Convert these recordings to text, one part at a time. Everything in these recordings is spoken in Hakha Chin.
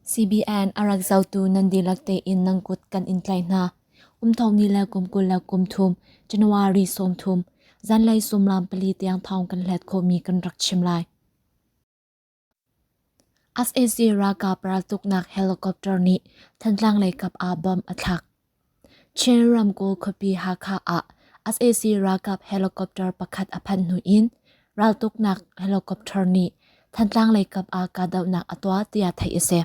CBN a rak zohtu nan dihlak tein nan kut kan in tlaih hna. Umtho ni le kum 23, January 30, zanlei suimilam 4 tiang thawng kan hlet khawhmi kan rak chim lai. SAC ralkap raltuknak helicopter nih Thantlang leikap ah bomb a thlak. Chin ramkulh khuapi Hakha ah SAC ralkap helicopter pakhat a phanh hnu in raltuknak helicopter nih Thantlang leikap ah kahdohnak a tuah tiah theih a si.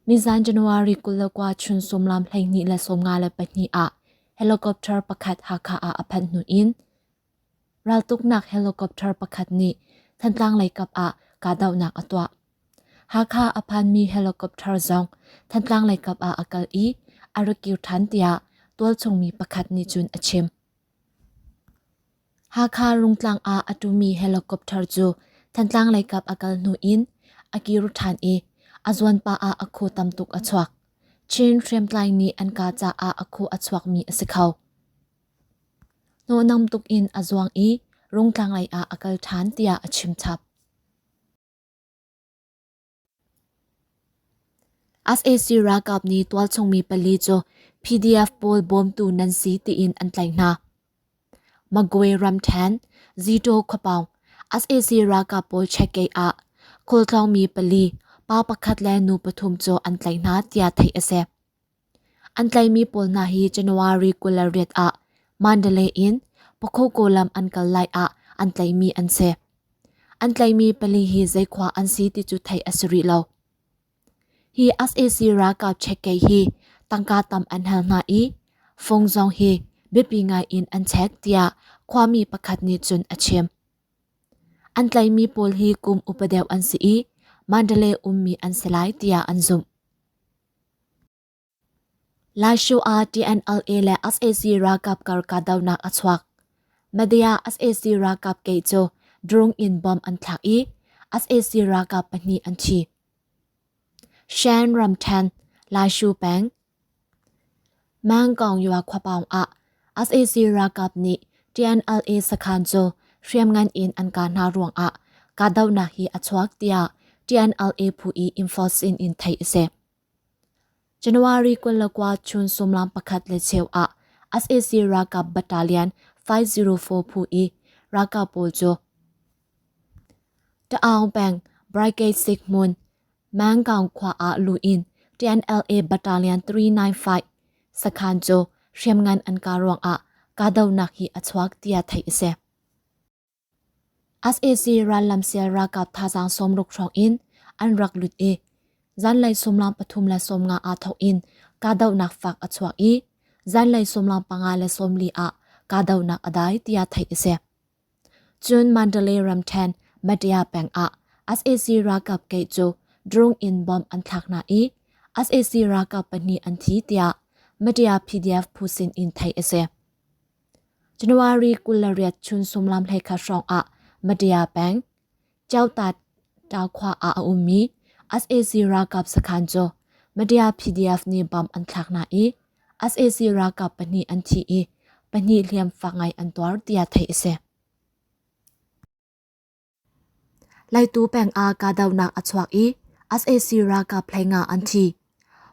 Nizan January 29 chun suimilam 12:52 ah helicopter pakhat Hakha ah a phanh hnu in Raltuknak helicopter pakhat nih Thantlang leikap ah kahdohnak a tuah. Hakha a phanmi helicopter zong Thantlang leikap ah a kal i a ra kir ṭhan tiah tualchung mi pakhat nih cun a chim. Hakha Rungtlang ah a ṭumi helicopter cu Thantlang leikap a kal hnu in a kir ṭhan i a zuan pah ah a khu tam tuk a chuak. Chin hriamtlai nih an kah caah a khu a chuakmi a si kho. Hnawhnam tuk in a zuang i Rungtlang lei ah a kal ṭhan tiah a chim chap. SAC ralkap nih tualchung mi pali cu PDF pawl bawmtu nan si tiin an tlaih hna. Magwe ramṭhen, Zito khuapawng SAC ralkap pawl check-gate ah khualtlawng mi pali, pa pakhat le nu pathum cu an tlaih hna tiah theih a si. An tlaihmi pawl hna hi January 28 ah Mandalay in Pakoko lam an kal lai ah an tlaihmi an si. An tlaihmi pali hi zei khua an si ti cu theih a si rih lo. Hi SAC ralkap check-gate hi tangka tam an hal hna i fung zong hi biapi ngai in an check tiah khuami pakhat nih cun a chim. An tlaihmi pawl hi kum upa deuh an si i Mandalay ummi an si lai tiah an zumh. Laishu ah TNLA le SAC ralkap kar kahdohnak a chuak. Madaya SAC ralkap kei cu drone in bomb an thlak i SAC ralkap pahnih an thi. Shan ramthen Laishu peng Mangkong Yua khuapaung ah SAC ralkap nih TNLA sakhan cu hriamngan in an kah hna ruangah kahdohnak hi a chuak tiah TNLA phu i enforcing in theih a si. January 29 chun sumlam 1 le cheu ah SAC ralkap battalion 504 phu i ralkap pawl cu Ta'aung peng Brigade 6 hmun Mangaung khua ah lu in TNLA Battalion 395 sakhan cu hriamngan an kah ruangah kahdohnak hi a chuak tiah theih a si. SAC rallamsial ralkap thazaang 60 hrawng in an rak lut i zanlei suimilam 3:50 aa thawk in kahdohnak fak a chuak i zanlei suimilam 5:40 ah kahdohnak a dai tiah theih a si. Cun Mandalay ramṭhen Madaya peng ah SAC ralkap gate cu drone in bomb an thlak hna i SAC ralkap pahnih an thi tiah Madaya PDF phu sin in theih a si. January 28 chun suimilam 11 hrawng ah Madaya peng Chautat khua ah a ummi SAC ralkap sakhan cu Madaya PDF nih bomb an thlak hna i SAC ralkap pahnih an thi i pahnih hliam fak ngai an tuar tiah theih a si. Laitu peng ah kahdohnak a chuak i SAC ralkap 15 an thi.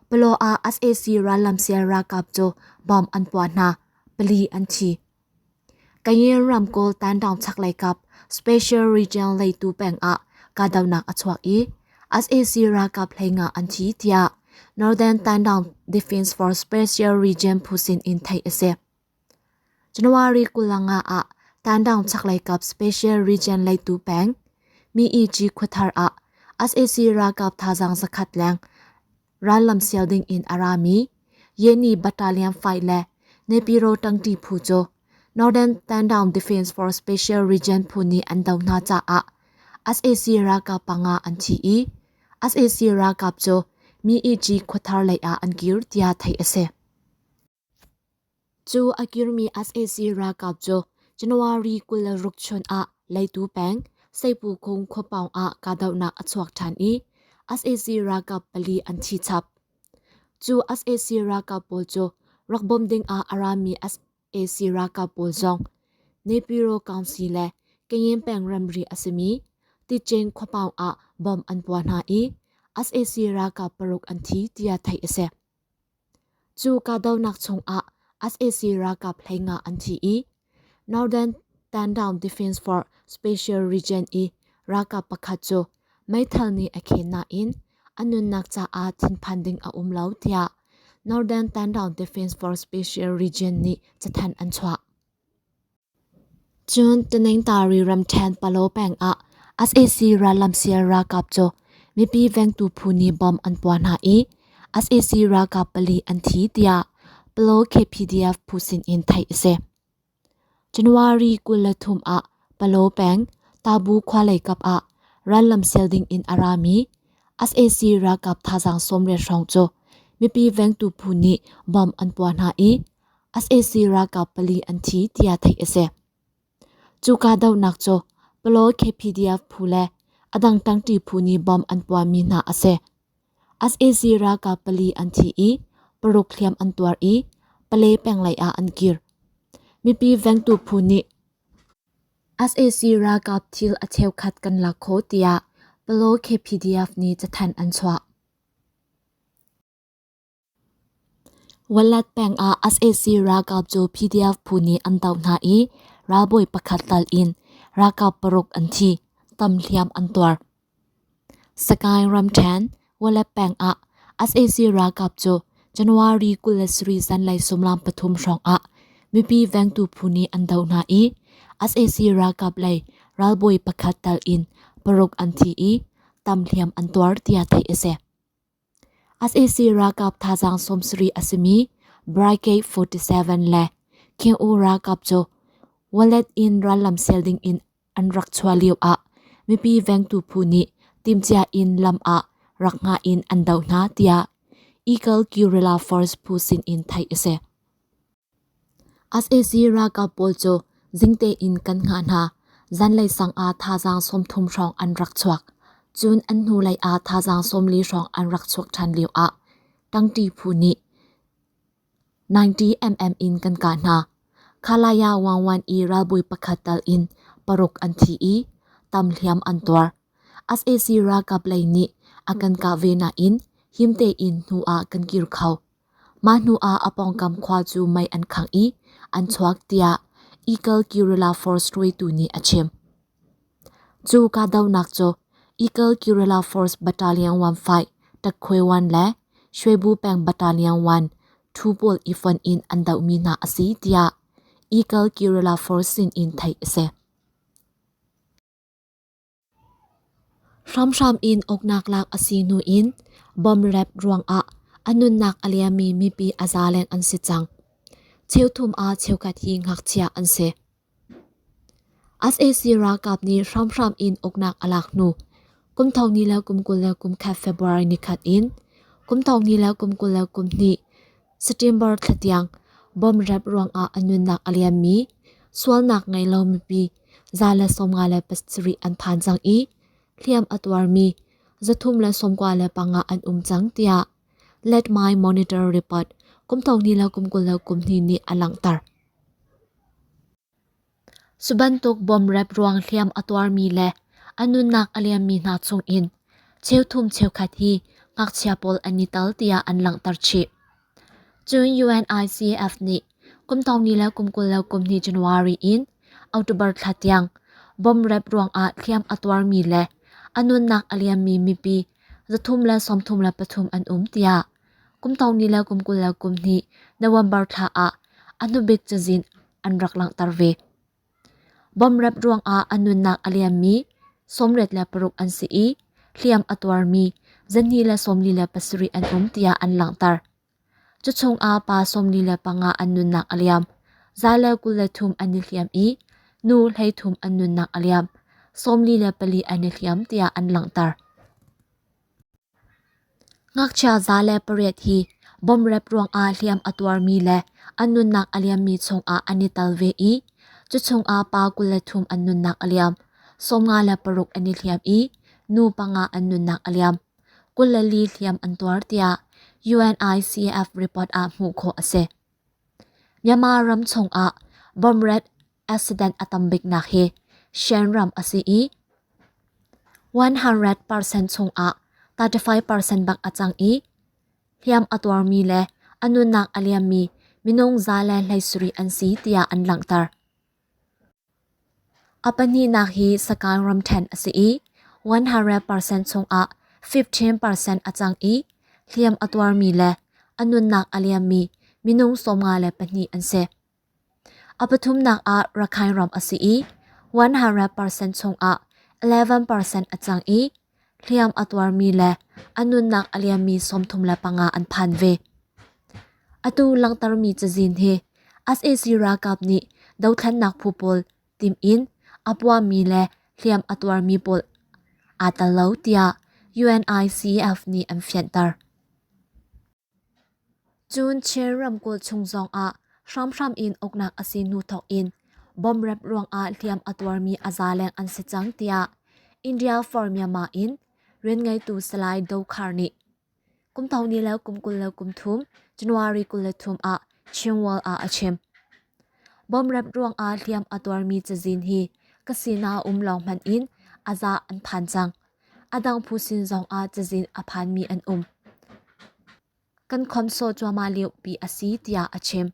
Palaw ah SAC rallamsial ralkap cu bomb an puah hna, pali an thi. Kayin ramkulh Tandaung chaklei kap Special Region Leitu peng ah kahdohnak a chuak i SAC ralkap 15 an thi tiah Northern Tandaung Defense Force Special Region phu sin in theih a si. January 25 ah Tandaung chaklei kap Special Region Leitu peng MEG khuathar ah SAC ralkap thazaang zakhat leng rallam sial ding in a rami Yeni Battalion 5 le Nepiro tangṭi phu cu Northern Tandaung Defense Force Special Region phu nih an do hna caah SAC ralkap panga an thi i SAC ralkap cu MEG khuathar lei ah an kir tiah theih a si. Cu a kirmi SAC ralkap cu January 26 chun ah Leitu peng, Seipukhung khuapaung ah kahdohnak a chuak ṭhan i SAC ralkap pali an thi chap. Cu SAC ralkap pawl cu rak bawmh ding ah a rami SAC ralkap pawl zong Nepiro County le Kayin peng ramri a simi Ticeng khuapaung ah bomb an puah hna i sac ralkap paruk an thi tiah theih a si. Cu kahdohnak chungah sac ralkap 15 an thi i Northern Tandown Defense Force Special Region i ralkap pakhat cu meithal nih a khen nain a nunnak caah thinphan ding a um lo tiah Northern Tandown Defense Force Special Region nih cathanh an chuah. Cun Taningtari ramṭhen Palaw peng ah sac rallamsial ralkap cu mipi vengtu phu nih bomb an puah hna i sac ralkap pali an thi tiah Palaw KPDF phu sin in theih a si. January 23 ah Palaw peng Tabu khua leikap ah rallamsial ding in a rami sac ralkap thazaang 80 hrawng cu mipi vengtu phu nih bomb an puah hna i sac ralkap pali an thi tiah theih a si. Cu kahdohnak cu Palaw KPDF phu le a dang ṭangṭi phu nih bomb an puahmi hna a si. Sac ralkap pali an thi i paruk hliam an tuar i Pale peng lei ah an kir. Mipi vengtu phu nih sac ralkap thil a cheukhat kan lak khawh tiah Palaw KPDF nih cathanh an chuah. Walat peng ah sac ralkap cu PDF phu nih an doh hna i ralbawi pakhat tal in ralkap paruk an thi, tam hliam an tuar. Sagaing ramṭhen, Walat peng ah sac ralkap cu January 23 zanlei suimilam pathum hrawng ah mipi vengtu phu nih an doh hna i sac ralkap lei ralbawi pakhat tal in paruk an thi i tam hliam an tuar tiah theih a si. Sac ralkap thazaang 70 a simi Brigade 47 le King U ralkap cu Wallet in rallam sel ding in an rak chuah lio ah mipi vengtu phu nih timhcia in lam ah rak hngah in an doh hna tiah Eagle Guerrilla Force phu sin in theih a si. Sac ralkap pawl cu zingte in kan hngah hna. Zanlei sang ah thazaang 30 hrawng an rak chuak. Cun an hnulei ah thazaang 40 hrawng an rak chuak ṭhan lio ah tangṭi phu nih 90 mm in kan kah hna. Khalaya Wangwan i ralbawi pakhat tal in paruk an thi i tam hliam an tuar. Sac ralkap lei nih a kan kah ve nain him tein hnu ah kan kir kho. Mah hnuah a pawngkam khua cu mei an khangh i an chuak tiah Eagle Guerrilla Force hruaitu nih a chim. Cu kahdohnak cu Eagle Guerrilla Force Battalion 15, Takhwe 1 le Shwebu peng Battalion 1 Thu pawl i fonh in an dohmi hna a si tiah Eagle Guerrilla Force sin in theih a si. Hramhram in uknak lak a si hnu in bomb rep ruangah a nunnak a liammi mipi a za leng an si cang. Cheuthum ah cheukhat hi ngakchia an si. Sac ralkap nih hramhram in uknak a lak hnu kum thong ni le kum 21 February nikhat in kum thong ni le kum 22 September thla tiang bomb rep ruangah a nunnak a liammi sualnak ngei lo mipi 157 an phan cang i hliam a tuarmi 395 an um cang tiah Let My Monitor report kum thong hnih le kum 22 nih a langhter. Cu bantuk bomb rep ruang hliam a tuarmi le a nunnak a liammi hna chungin cheuthum cheukhat hi ngakchia pawl an i tal tiah an langhter chih. Cun UNICEF nih kum thong le kum 22 January in October thla tiang bomb rep ruangah hliam a tuarmi le a nunnak a liammi mipi 333 an um tiah kum thong le kum 22 November thla ah a hnubik cazin an rak langhter ve. Bomb rep ruangah a nunnak a liammi 86 an si i hliam a tuarmi 247 an um tiah an langhter. Cu chungah pa 45 an nunnak a liam, 123 an i hliam i nu 33 an nunnak a liam, 44 an i hliam tiah an langhter. Ngakchia 108 hi bomb rep ruangah hliam a tuarmi le an nunnak a liammi chungah an i tel ve i cu chungah pa 23 an nunnak a liam, 56 an i hliam i nu panga an nunnak a liam. 24 hliam an tuar tiah UNICEF report ah hmuh khawh a si. Myanmar ram chungah bomb ret accident a tam biknak hi Shan ram a si i 100% chungah 35% bak a cang i hliam a tuarmi le a nunnak a liammi minung 117 an si tiah an langhter. A pahnihnak hi Sagaing ramṭhen a si i 100% chungah 15% a cang i hliam a tuarmi le a nunnak a liammi minung 54 an si. A pathumnak ah Rakhine ram a si i 100% chungah 11% a cang i hliam a tuarmi le a nunnak a liammi 35 an phan ve. Atu langhtermi cazin hi sac ralkap nih dothlennak phu pawl tim in a puahmi le hliam a tuarmi pawl aa tel lo tiah UNICEF nih an fianter. Cun Chin ramkulh chung zongah hramhram in uknak a si hnu thawk in bomb rep ruangah hliam a tuarmi a za leng an si cang tiah India for Myanmar in rianngeitu Salai Dokhar nih kum thong ni le kum 23 January 23 ah Chinwall ah a chim. Bomb rep ruangah hliam a tuarmi cazin hi ka sinah um lawng hmanh in a za an phan cang. A dang phu sin zongah cazin a phanmi an um. Kan khomsawh cuahmah liopi a si tiah a chim.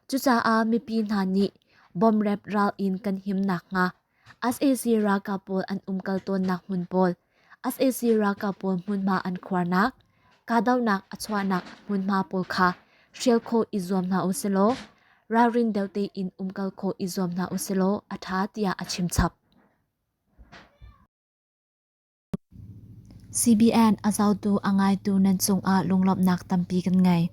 Cucaah mipi hna nih bomrep ral in kan him nakhnga sac ralkap pawl an umkal tawnnak hmun pawl, sac ralkap pawl hmunhma an khuarnak, kahdohnak a chuahnak hmunhma pawl kha hrial khawh i zuam hna usilaw ralrin deuh tein umkal khawh i zuam hna usilaw a ṭha tiah a chim chap. CBN a zohtu a ngaitu nan cungah lunglawmhnak tampi kan ngei.